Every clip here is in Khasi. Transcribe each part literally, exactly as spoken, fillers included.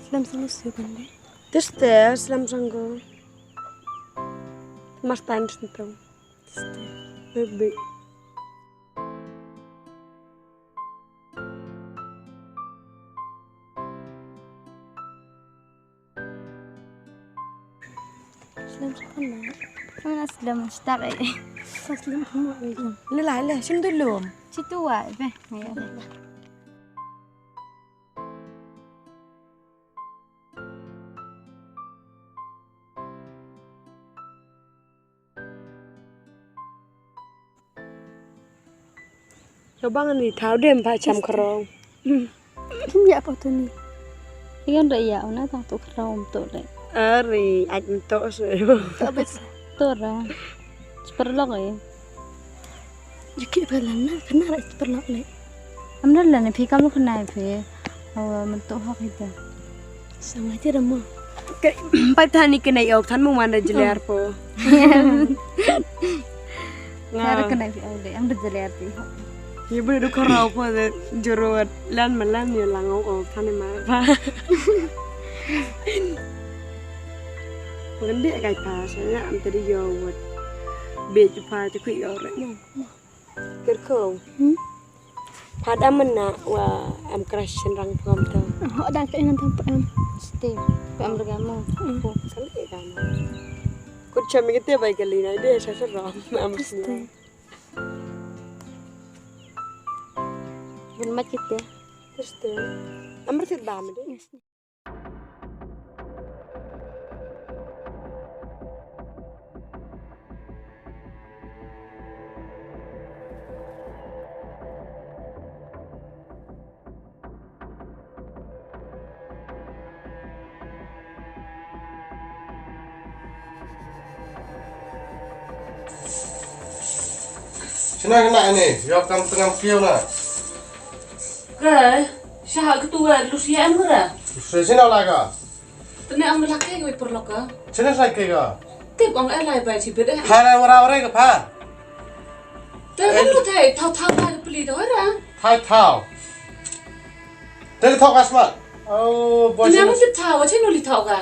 Slem sang ko sio kan de. Tester slem sang ko. Mas tan sentuh. Tester. Baby. Slem sa kane. Mana slem stak eh. Sa slem kuma eh. Lila le, shim dulu. Situ wa be. Ayo. Ka bang ni thaw dem ba cham khrong. Hmm. Kin ya pa tu ni. Ikan da ya una tang tu khrong tu le. Ari, aj tu se. Tu bes. Tu ra. Super lok eh. Jaki ba lan na, kana ra super lok le. Am na lan phi kam lok na phi. Aw, man tu hok ita. Sa ngai ti ramo. Pai than ni kena yok than mu man da jeler po. Nga ra kena pi au de, ang da jeler ti. Ni bu du kharau po de jurut lan ma lan ni lang ok than ni ma pa. Ngan de kai pa sa ya am tadi yo wat. Be pa ti ku yo re. Kyrkhu. Hmm? Pha da mynna wa em crush shynrang pha kumta. Ho da ka ngan tam pha em. Ste, pha em rga mo. Hmm. Ko kali ka mo. Kut chami kete bai kali na de sa sa rom. Am ste. Bun mat kete. Ste. Am rga ba mi de. Shina kena ini, yo kam tengam kiew na. Kai, sha ha ketua Lucia em kura. Lucia sino laga. Tene ang lak kai wei perlok ka. Sino sai kai ka. Tip ang elai bai chibit eh. Hara wara wara ka pa. Tene lu thai thau thau bai peli tu hara. Thai thau. Tene thau kasmat. Oh, boy. Tene ang tip thau, chino li thau ka.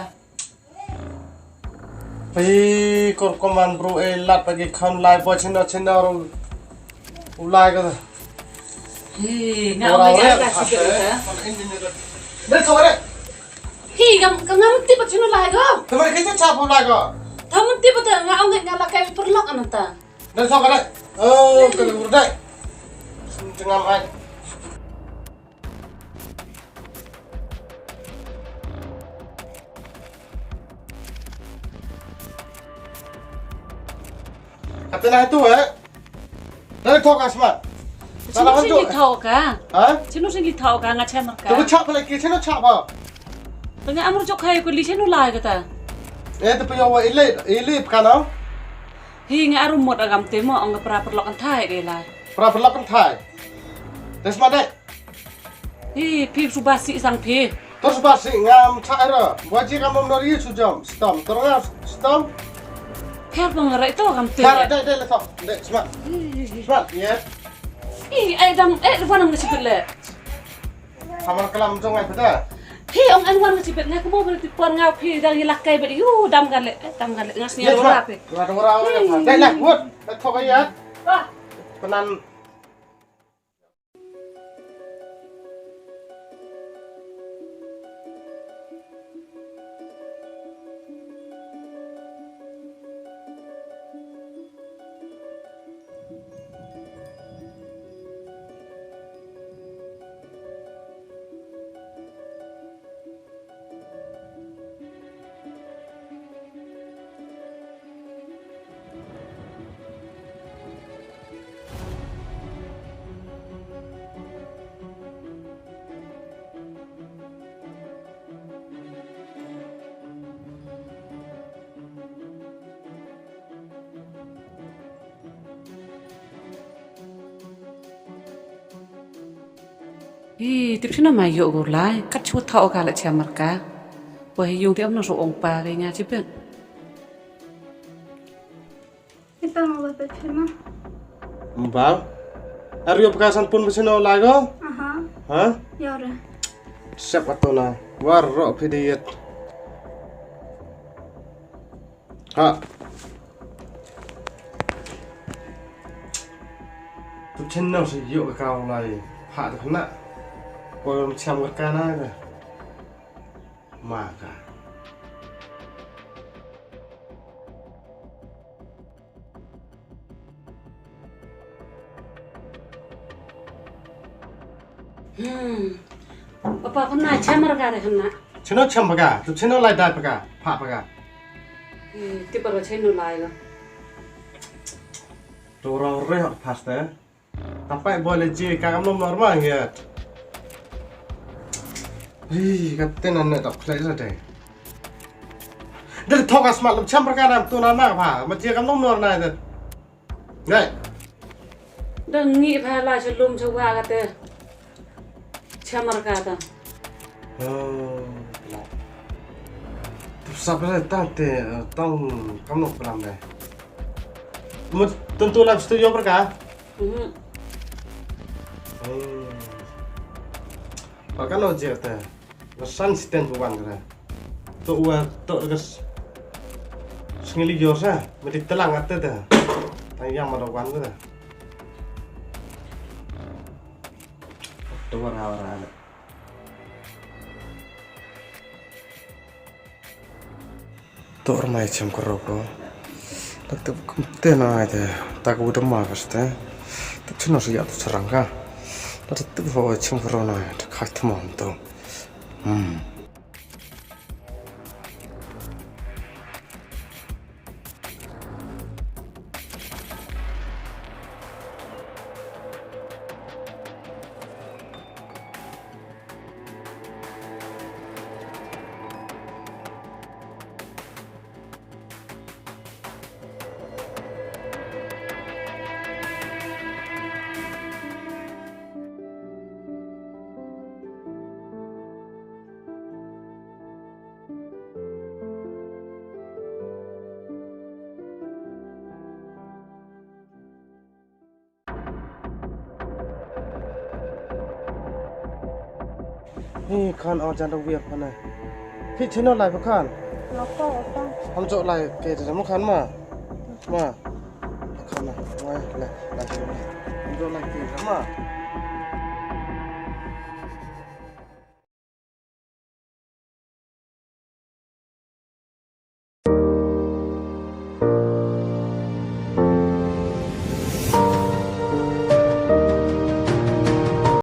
Pi kor koman bro e lat pagi kham lai bo chino chino ru. U lai ka. Hi, nga ong nga ka si ka. Dal sore. Hi, ngam ngam ti pat chino lai ka. Tamar kita chap u lai ka. Tam ti pat nga ong nga la kai perlok anata. Dal sore. Oh, ka ru dai. Tengam ai. Kata na tu eh. Dari thok asmat. Chino shin li thok ka? Ha? Chino shin li thok ka nga chemar ka? Tu chap lagi chino chap ba. Tengah amur jok hai ko li chino lai kata. Eh tu punya wa ile ile kana. Hi nga arum mot agam temo ong pra perlok kan thai de lai. Pra perlok kan thai. Tes ma de. Hi, phi suba si sang phi. Tor suba si ngam cha era. Buaji kam mom nori su jam. Stom. Tor ngam stom. Pher bang rai to kam te. Pher dai dai le to. Dai sma. Sma ye. Hi, ai dam eh wan ngam chibet le. Hamar kalam jong ai peta. Hi ong an wan ngam chibet ngai kumo bel ti pon ngau phi dang ilak kai bet yu dam gale. Dam gale ngas ni ora phi. Dai la wot. Dai to ya. Penan. Hi, tip shina ma yo gur lai, kat chu thaw ka la cha marka. Wa hi yung ti am na so ong pa ke nga chi pet. Ita ma ba pet ma. Ba. Ar yo pa san pun ba sino lago? Aha. Ha? Ya ora. Sep atona. War ro phi diet. Ha. Tu chen no si yo ka lai. Ha tu na. Ko cham ka na ka. Ma ka. Hmm. Papa, kena chamar ka re kena. Chino cham baka, tu chino lai dai baka, pa baka. Eh, ti para chino lai lo. Tu rau re hot paste. Tapai boleh je ka kamu normal ngiat. Ih, kata nana tak play lah deh. Dari thok asmat lu chamar ka nam tu nana pa, ma je kamu normal nai deh. Ngai. Dang ngi pha la sha lum sha wa kata. Chamar kata. Oh. Sap sa tang te tang kamno pram de. Mut tentu la studio per ka. Mhm. Hmm. Pakano je te. San sten buan kata. To wa to gas. Sngili yor sa, mesti telang ate dah. Tang yang mana wan dah. To wa ra ra. To or mai chem kro ko. Tak tu kum te na ate. Tak udah ma paste. Tak chino sa ya tu serang ka. Tak tu ho chem kro na ate. Khai tmam tu. Hmm. Hi khan or jan dong wir khan. Hi chino lai pa khan. Noko pa. Ham jo lai ke de mo khan ma. Ma. Khan na. Wai lai lai. Ham jo lai ke de ma.